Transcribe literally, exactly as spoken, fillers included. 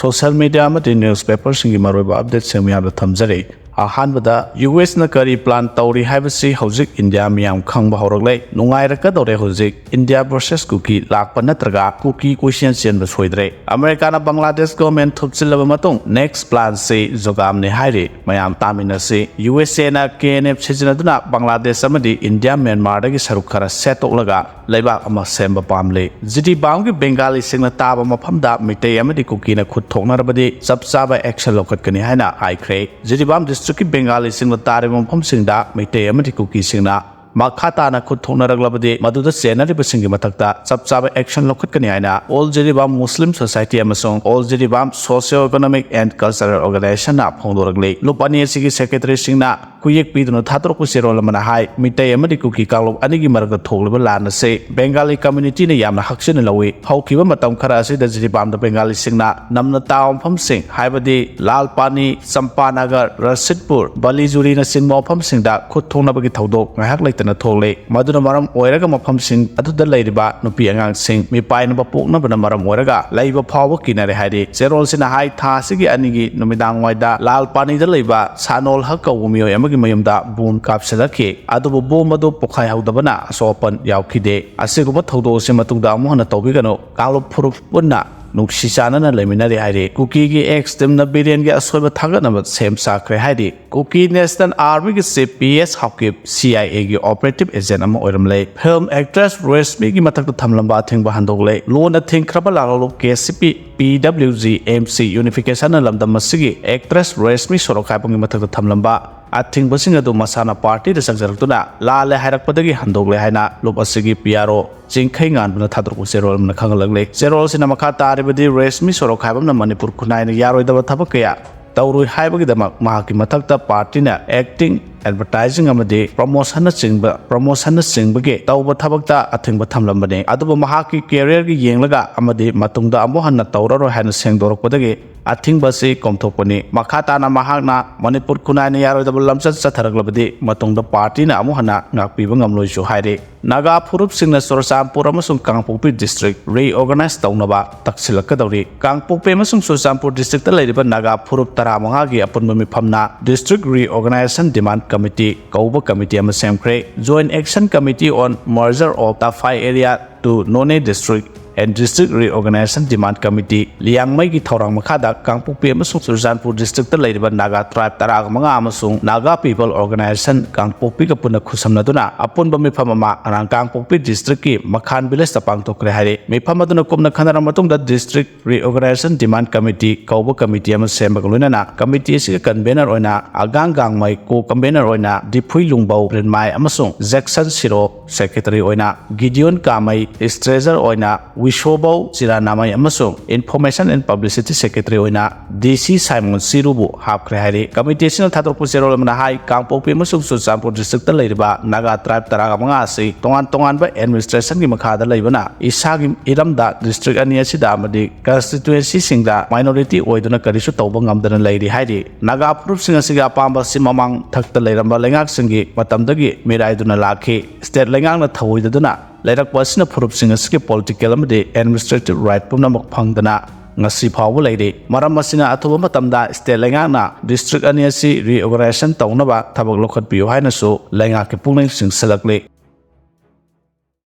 Social media ꯑꯃꯗꯤ newspaperꯁꯤꯡꯒꯤ ꯃꯔꯨꯑꯣꯏꯕ updateꯁꯤꯡ ꯃꯌꯥꯝꯗ ꯊꯝꯖꯔꯤ꯫ ꯑꯍꯥꯟꯕꯗ, ꯌꯨ ꯑꯦꯁꯅ ꯀꯔꯤ plan ꯇꯧꯔꯤ ꯍꯥꯏꯕꯁꯤ ꯍꯧꯖꯤꯛ ꯏꯟꯗꯤꯌꯥ ꯃꯤꯌꯥꯝ ꯈꯪꯕ ꯍꯧꯔꯛꯂꯦ꯫ ꯅꯨꯡꯉꯥꯏꯔꯛꯀꯗꯧꯔꯦ ꯍꯧꯖꯤꯛ꯫ ꯏꯟꯗꯤꯌꯥ versus ꯀꯨꯀꯤ ꯂꯥꯛꯄ ꯅꯠꯇ꯭ꯔꯒ ꯀꯨꯀꯤ ꯀꯣꯏꯆꯦꯟ ꯆꯦꯟꯕ ꯁꯣꯏꯗ꯭ꯔꯦ꯫ ꯑꯃꯦꯔꯤꯀꯥꯅ ꯕꯪꯒ꯭ꯂꯥꯗꯦꯁ government ꯊꯨꯞꯆꯤꯜꯂꯕ ꯃꯇꯨꯡ next planꯁꯤ ꯖꯣꯒꯥꯝꯅꯤ ꯍꯥꯏꯔꯤ꯫ ꯃꯌꯥꯝ ꯇꯥꯃꯤꯟꯅꯁꯤ꯫ ꯌꯨ ꯑꯦꯁ ꯑꯦꯅ ꯀꯦ ꯑꯦꯟ ꯑꯦꯐ ꯁꯤꯖꯤꯟꯅꯗꯨꯅ ꯕꯪꯒ꯭ꯂꯥꯗꯦꯁ ꯑꯃꯗꯤ ꯏꯟꯗꯤꯌꯥ ꯃ꯭ꯌꯥꯟꯃꯥꯔꯗꯒꯤ ꯁꯔꯨꯛ ꯈꯔ ꯁꯦꯠꯇꯣꯛꯂꯒ ꯂꯩꯕꯥꯛ ꯑꯃ ꯁꯦꯝꯕ ꯄꯥꯝꯂꯤ꯫ ꯖꯤꯔꯤꯕꯥꯝꯒꯤ ꯕꯦꯡꯒꯥꯂꯤꯁꯤꯡꯅ ꯇꯥꯕ ꯃꯐꯝꯗ ꯃꯤꯇꯩ ꯑꯃꯗꯤ ꯀꯨꯀꯤꯅ ꯈꯨꯠ ꯊꯣꯛꯅꯔꯕꯗꯤ ꯆꯞ ꯆꯥꯕ action ꯂꯧꯈꯠꯀꯅꯤ ꯍꯥꯏꯅ ꯍꯥꯏꯈ꯭ꯔꯦ꯫ ꯖꯤꯔꯤꯕꯥꯝ districtꯀꯤ ꯕꯦꯡꯒꯥꯂꯤꯁꯤꯡꯅ ꯇꯥꯔꯤꯕ ꯃꯐꯝꯁꯤꯡꯗ ꯃꯤꯇꯩ ꯑꯃꯗꯤ ꯀꯨꯀꯤꯁꯤꯡꯅ ꯃꯈꯥ ꯇꯥꯅ ꯈꯨꯠ ꯊꯣꯛꯅꯔꯛꯂꯕꯗꯤ ꯃꯗꯨꯗ ꯆꯦꯟꯅꯔꯤꯕꯁꯤꯡꯒꯤ ꯃꯊꯛꯇ ꯆꯞ ꯆꯥꯕ action ꯂꯧꯈꯠꯀꯅꯤ ꯍꯥꯏꯅ All Jiribam Muslim Society ꯑꯃꯁꯨꯡ All Jiribam Socio Economic and Cultural Organizationꯅ ꯐꯣꯡꯗꯣꯔꯛꯂꯤ꯫ ꯂꯨꯞ ꯑꯅꯤ ꯑꯁꯤꯒꯤ secretaryꯁꯤꯡꯅ ꯈꯨꯌꯦꯛ ꯄꯤꯗꯨꯅ ꯊꯥꯗꯣꯔꯛꯄ ꯆꯦꯔꯣꯜ ꯑꯃꯅ ꯍꯥꯏ, ꯃꯤꯇꯩ ꯑꯃꯗꯤ ꯀꯨꯀꯤ ꯀꯥꯡꯂꯨꯞ ꯑꯅꯤꯒꯤ ꯃꯔꯛꯇ ꯊꯣꯛꯂꯤꯕ ꯂꯥꯟ ꯑꯁꯤ ꯕꯦꯡꯒꯥꯂꯤ communityꯅ ꯌꯥꯝꯅ ꯍꯛꯆꯤꯟꯅ ꯂꯧꯏ꯫ ꯍꯧꯈꯤꯕ ꯃꯇꯝ ꯈꯔ ꯑꯁꯤꯗ ꯖꯤꯔꯤꯕꯥꯝꯗ ꯕꯦꯡꯒꯥꯂꯤꯁꯤꯡꯅ ꯅꯝꯅ ꯇꯥꯕ ꯃꯐꯝꯁꯤꯡ, ꯍꯥꯏꯕꯗꯤ ꯂꯥꯜꯄꯥꯅꯤ, ꯆꯝꯄꯥꯅꯒꯔ, ꯔꯁꯤꯗꯄꯨꯔ, ꯕꯂꯤꯖꯨꯔꯤꯅꯆꯤꯡꯕ ꯃꯐꯝꯁꯤꯡꯗ ꯈꯨꯠ ꯊꯣꯛꯅꯕꯒꯤ ꯊꯧꯗꯣꯛ ꯉꯥꯏꯍꯥꯛ ꯂꯩꯇꯅ ꯊꯣꯛꯂꯤ꯫ ꯃꯗꯨꯅ ꯃꯔꯝ ꯑꯣꯏꯔꯒ ꯃꯐꯝꯁꯤꯡ ꯑꯗꯨꯗ ꯂꯩꯔꯤꯕ ꯅꯨꯄꯤ ꯑꯉꯥꯡꯁꯤꯡ ꯃꯤꯄꯥꯏꯅꯕ ꯄꯣꯛꯅꯕꯅ ꯃꯔꯝ ꯑꯣꯏꯔꯒ ꯂꯩꯕ ꯐꯥꯎꯕ ꯀꯤꯅꯔꯦ ꯍꯥꯏꯔꯤ꯫ ꯆꯦꯔꯣꯜꯁꯤꯅ ꯍꯥꯏ, ꯊꯥ ꯑꯁꯤꯒꯤ ꯑꯅꯤꯒꯤ ꯅꯨꯃꯤꯗꯥꯡꯋꯥꯏꯗ ꯂꯥꯜꯄꯥꯅꯤꯗ ꯂꯩꯕ ꯁꯥꯅꯣꯜ ꯍꯛ ꯀꯧꯕ ꯃꯤꯑꯣꯏ ꯑꯃꯒꯤ ꯃꯌꯨꯝꯗ ꯕꯣꯝ ꯀꯥꯞꯁꯤꯜꯂꯛꯈꯤ꯫ ꯑꯗꯨꯕꯨ ꯕꯣꯝ ꯑꯗꯨ ꯄꯣꯈꯥꯏꯍꯧꯗꯕꯅ ꯑꯁꯣꯛ ꯑꯄꯟ ꯌꯥꯎꯈꯤꯗꯦ꯫ ꯑꯁꯤꯒꯨꯝꯕ ꯊꯧꯗꯣꯛ ꯑꯁꯤ ꯃꯇꯨꯡꯗ ꯑꯃꯨꯛ ꯍꯟꯅ ꯇꯧꯕꯤꯒꯅꯨ꯫ ꯀꯥꯡꯂꯨꯞ ꯐꯨꯔꯨꯞ ꯄꯨꯟꯅ ꯅꯨꯡꯁꯤ ꯆꯥꯟꯅꯅ ꯂꯩꯃꯤꯟꯅꯔꯤ ꯍꯥꯏꯔꯤ꯫ ꯀꯨꯀꯤꯒꯤ ex teamꯅ ꯕꯤꯔꯦꯟꯒꯤ ꯑꯁꯣꯏꯕ ꯊꯥꯒꯠꯅꯕ ꯁꯦꯝ ꯁꯥꯈ꯭ꯔꯦ ꯍꯥꯏꯔꯤ꯫ ꯀꯨꯀꯤ National Armyꯒꯤ chief P S Haokip C I ꯑꯦꯒꯤ operative agent ꯑꯃ ꯑꯣꯏꯔꯝꯂꯦ꯫ Film actress ꯔꯦꯁꯃꯤꯒꯤ ꯃꯊꯛꯇ ꯊꯝꯂꯝꯕ ꯑꯊꯤꯡꯕ ꯍꯟꯗꯣꯛꯂꯦ꯫ ꯂꯣꯟꯅ ꯊꯤꯡꯈ꯭ꯔꯕ ꯂꯥꯜꯍꯧꯂꯨꯞ ꯀꯦ ꯁꯤ ꯄꯤ ꯄꯤ ꯗꯕ꯭ꯂꯤꯎ ꯖꯤ ꯑꯦꯝ ꯁꯤ ꯌꯨꯅꯤꯐꯤꯀꯦꯁꯟꯅ ꯂꯝꯗꯝ ꯑꯁꯤꯒꯤ actress ꯔꯦꯁꯃꯤ ꯁꯣꯔꯣꯈꯥꯏꯕꯝꯒꯤ ꯃꯊꯛꯇ ꯊꯝꯂꯝꯕ ꯑꯊꯤꯡꯕꯁꯤꯡ ꯑꯗꯨ ꯃꯁꯥꯅ partyꯗ ꯆꯪꯖꯔꯛꯇꯨꯅ ꯂꯥꯜꯂꯦ ꯍꯥꯏꯔꯛꯄꯗꯒꯤ ꯍꯟꯗꯣꯛꯂꯦ ꯍꯥꯏꯅ ꯂꯨꯞ ꯑꯁꯤꯒꯤ ꯄꯤ ꯑꯥꯔ ꯑꯣ ꯆꯤꯡꯈꯩ ꯉꯥꯟꯕꯅ ꯊꯥꯗꯣꯔꯛꯄ ꯆꯦꯔꯣꯜ ꯑꯃꯅ ꯈꯪꯍꯜꯂꯛꯂꯦ꯫ ꯆꯦꯔꯣꯜꯁꯤꯅ ꯃꯈꯥ ꯇꯥꯔꯤꯕꯗꯤ ꯔꯦꯁꯃꯤ ꯁꯣꯔꯣꯈꯥꯏꯕꯝꯅ ꯃꯅꯤꯄꯨꯔ ꯈꯨꯟꯅꯥꯏꯅ ꯌꯥꯔꯣꯏꯗꯕ ꯊꯕꯛ ꯀꯌꯥ ꯇꯧꯔꯣꯏ ꯍꯥꯏꯕꯒꯤꯗꯃꯛ ꯃꯍꯥꯛꯀꯤ ꯃꯊꯛꯇ partyꯅ acting ꯑꯦꯗꯚꯔꯇꯥꯏꯖꯤꯡ ꯑꯃꯗꯤ ꯄ꯭ꯔꯃꯣꯁꯟꯅꯆꯤꯡꯕ ꯄ꯭ꯔꯃꯣꯁꯟꯅꯆꯤꯡꯕꯒꯤ ꯇꯧꯕ ꯊꯕꯛꯇ ꯑꯊꯤꯡꯕ ꯊꯝꯂꯝꯕꯅꯤ꯫ ꯑꯗꯨꯕꯨ ꯃꯍꯥꯛꯀꯤ ꯀꯦꯔꯤꯌꯔꯒꯤ ꯌꯦꯡꯂꯒ ꯑꯃꯗꯤ ꯃꯇꯨꯡꯗ ꯑꯃꯨꯛ ꯍꯟꯅ ꯇꯧꯔꯔꯣꯏ ꯍꯥꯏꯅ ꯁꯦꯡꯗꯣꯔꯛꯄꯗꯒꯤ ꯑꯊꯤꯡꯕ ꯑꯁꯤ ꯀꯣꯝꯊꯣꯛꯄꯅꯤ꯫ ꯃꯈꯥ ꯇꯥꯅ ꯃꯍꯥꯛꯅ ꯃꯅꯤꯄꯨꯔ ꯈꯨꯟꯅꯥꯏꯅ ꯌꯥꯔꯣꯏꯗꯕ ꯂꯝꯆꯠ ꯆꯠꯊꯔꯛꯂꯕꯗꯤ ꯃꯇꯨꯡꯗ ꯄꯥꯔꯇꯤꯅ ꯑꯃꯨꯛ ꯍꯟꯅ ꯉꯥꯛꯄꯤꯕ ꯉꯝꯂꯣꯏꯁꯨ ꯍꯥꯏꯔꯤ꯫ ꯅꯥꯒꯥ ꯐꯨꯔꯨꯞꯁꯤꯡꯅ ꯆꯨꯔꯆꯥꯟꯄꯨꯔ ꯑꯃꯁꯨꯡ ꯀꯥꯡꯄꯣꯛꯄꯤ ꯗꯤꯁꯇ꯭ꯔꯤꯛ ꯔꯤꯑꯣꯔꯒꯅꯥꯏꯖ ꯇꯧꯅꯕ ꯇꯛꯁꯤꯜꯂꯛꯀꯗꯧꯔꯤ꯫ ꯀꯥꯡꯄꯣꯛꯄꯤ ꯑꯃꯁꯨꯡ ꯆꯨꯔꯆꯥꯟꯄꯨꯔ ꯗꯤꯁꯇ꯭ꯔꯤꯛꯇ ꯂꯩꯔꯤꯕ ꯅꯥꯒꯥ ꯐꯨꯔꯨꯞ ꯇꯔꯥꯃꯉꯥꯒꯤ ꯑꯄꯨꯟꯕ ꯃꯤꯐꯝꯅ ꯗꯤꯁꯇ꯭ꯔꯤꯛ ꯔꯤꯑꯣꯔꯒꯅꯥꯏꯖꯦꯁꯟ ꯗꯤꯃꯥꯟ ꯀꯃꯤꯇꯤ ꯀꯧꯕ ꯀꯃꯤꯇꯤ ꯑꯃ ꯁꯦꯝꯈ꯭ꯔꯦ꯫ Joint Action Committee on Merger of Tafai Area to Noney District and District Reorganization Demand Committee, ꯂꯤꯌꯥꯡꯃꯩꯒꯤ ꯊꯧꯔꯥꯡ ꯃꯈꯥꯗ ꯀꯥꯡꯄꯣꯛꯄꯤ ꯑꯃꯁꯨꯡ ꯆꯨꯔꯆꯥꯟꯄꯨꯔ ꯗꯤꯁꯇ꯭ꯔꯤꯛꯇ ꯂꯩꯔꯤꯕ ꯅꯥꯒꯥ ꯇ꯭ꯔꯥꯏꯕ ꯇꯔꯥꯃꯉꯥ ꯑꯃꯁꯨꯡ ꯅꯥꯒꯥ ꯄꯤꯄꯜ ꯑꯣꯔꯒꯅꯥꯏꯖꯦꯁꯟ ꯀꯥꯡꯄꯣꯛꯄꯤꯒ ꯄꯨꯟꯅ ꯈꯨꯠꯁꯝꯅꯗꯨꯅ ꯑꯄꯨꯟꯕ ꯃꯤꯐꯝ ꯑꯃ ꯉꯔꯥꯡ ꯀꯥꯡꯄꯣꯛꯄꯤ ꯗꯤꯁꯇ꯭ꯔꯤꯛꯀꯤ ꯃꯈꯥꯟ ꯚꯤꯂꯦꯖꯇ ꯄꯥꯡꯊꯣꯛꯈ꯭ꯔꯦ ꯍꯥꯏꯔꯤ꯫ ꯃꯤꯐꯝ ꯑꯗꯨꯅ ꯀꯨꯞꯅ ꯈꯟꯅꯔꯕ ꯃꯇꯨꯡꯗ ꯗꯤꯁꯇ꯭ꯔꯤꯛ ꯔꯤꯑꯣꯔꯒꯅꯥꯏꯖꯦꯁꯟ ꯗꯤꯃꯥꯟ ꯀꯃꯤꯇꯤ ꯀꯧꯕ ꯀꯃꯤꯇꯤ ꯑꯃ ꯁꯦꯝꯕꯒ ꯂꯣꯏꯅꯅ ꯀꯃꯤꯇꯤ ꯑꯁꯤꯒꯤ ꯀꯟꯚꯦꯅꯔ ꯑꯣꯏꯅ ꯑꯒꯥꯡ ꯒꯥꯡꯃꯩ, ꯀꯣ ꯀꯟꯚꯦꯅꯔ ꯑꯣꯏꯅ ꯗꯤꯐꯨꯏ ꯂꯨꯡꯕꯧ ꯔꯤꯟꯃꯥꯏ ꯑꯃꯁꯨꯡ ꯖꯦꯛꯁꯟ ꯁꯤꯔꯣ, ꯁꯦꯀ꯭ꯔꯦꯇꯔꯤ ꯑꯣꯏꯅ ꯒꯤꯗꯤꯌꯣꯟ ꯀꯥꯃꯩ, ꯇ꯭ꯔꯦꯖꯔ ꯑꯣꯏꯅ ꯋꯤꯁꯣꯕꯧ ꯆꯤꯔꯥꯅꯥꯃꯩ ꯑꯃꯁꯨꯡ ꯏꯟꯐꯣꯔꯃꯦꯁꯟ ꯑꯦꯟ ꯄꯕ꯭ꯂꯤꯁꯤꯇꯤ ꯁꯦꯀ꯭ꯔꯦꯇꯔꯤ ꯑꯣꯏꯅ ꯗꯤ ꯁꯤ ꯁꯥꯏꯃꯣꯟ ꯁꯤꯔꯨꯕꯨ ꯍꯥꯞꯈ꯭ꯔꯦ ꯍꯥꯏꯔꯤ꯫ ꯀꯃꯤꯇꯤ ꯑꯁꯤꯅ ꯊꯥꯗꯣꯔꯛꯄ ꯆꯦꯔꯣꯜ ꯑꯃꯅ ꯍꯥꯏ, ꯀꯥꯡꯄꯣꯛꯄꯤ ꯑꯃꯁꯨꯡ ꯆꯨꯔꯆꯥꯟꯄꯨꯔ ꯗꯤꯁꯇ꯭ꯔꯤꯛꯇ ꯂꯩꯔꯤꯕ ꯅꯥꯒꯥ ꯇ꯭ꯔꯥꯏꯕ ꯇꯔꯥꯃꯉꯥ ꯑꯁꯤ ꯇꯣꯉꯥꯟ ꯇꯣꯉꯥꯟꯕ ꯑꯦꯗꯃꯤꯅꯤꯁꯇ꯭ꯔꯦꯁꯟꯒꯤ ꯃꯈꯥꯗ ꯂꯩꯕꯅ ꯏꯁꯥꯒꯤ ꯏꯔꯝꯗ ꯗꯤꯁꯇ꯭ꯔꯤꯛ ꯑꯅꯤ ꯑꯁꯤꯗ ꯑꯃꯗꯤ ꯀꯟꯁꯇꯤꯇ꯭ꯋꯦꯟꯁꯤꯁꯤꯡꯗ ꯃꯥꯏꯅꯣꯔꯤꯇꯤ ꯑꯣꯏꯗꯨꯅ ꯀꯔꯤꯁꯨ ꯇꯧꯕ ꯉꯝꯗꯅ ꯂꯩꯔꯤ ꯍꯥꯏꯔꯤ꯫ ꯅꯥꯒꯥ ꯐꯨꯔꯨꯞꯁꯤꯡ ꯑꯁꯤꯒꯤ ꯑꯄꯥꯝꯕ ꯑꯁꯤ ꯃꯃꯥꯡ ꯊꯛꯇ ꯂꯩꯔꯝꯕ ꯂꯩꯉꯥꯛꯁꯤꯡꯒꯤ ꯃꯇꯝꯗꯒꯤ ꯃꯤꯔꯥꯏꯗꯨꯅ ꯂꯥꯛꯈꯤ꯫ ꯁ꯭ꯇꯦꯠ ꯂꯩꯉꯥꯛꯅ ꯊꯧꯑꯣꯏꯗꯗꯨꯅ ꯂꯩꯔꯛꯄ ꯑꯁꯤꯅ ꯐꯨꯔꯨꯞꯁꯤꯡ ꯑꯁꯤꯒꯤ ꯄꯣꯂꯤꯇꯤꯀꯦꯜ ꯑꯃꯗꯤ ꯑꯦꯗꯃꯤꯅꯤꯁꯇ꯭ꯔꯦꯇꯤꯚ ꯔꯥꯏꯠ ꯄꯨꯝꯅꯃꯛ ꯐꯪꯗꯅ ꯉꯁꯤ ꯐꯥꯎꯕ ꯂꯩꯔꯤ꯫ ꯃꯔꯝ ꯑꯁꯤꯅ ꯑꯊꯨꯕ ꯃꯇꯝꯗ ꯁ꯭ꯇꯦꯠ ꯂꯩꯉꯥꯛꯅ ꯗꯤꯁꯇ꯭ꯔꯤꯛ ꯑꯅꯤ ꯑꯁꯤ ꯔꯤꯑꯣꯔꯒꯅꯥꯏꯖꯦꯁꯟ ꯇꯧꯅꯕ ꯊꯕꯛ ꯂꯧꯈꯠꯄꯤꯌꯨ ꯍꯥꯏꯅꯁꯨ ꯂꯩꯉꯥꯛꯀꯤ ꯄꯨꯛꯅꯤꯡ ꯆꯤꯡꯁꯤꯜꯂꯛꯂꯤ꯫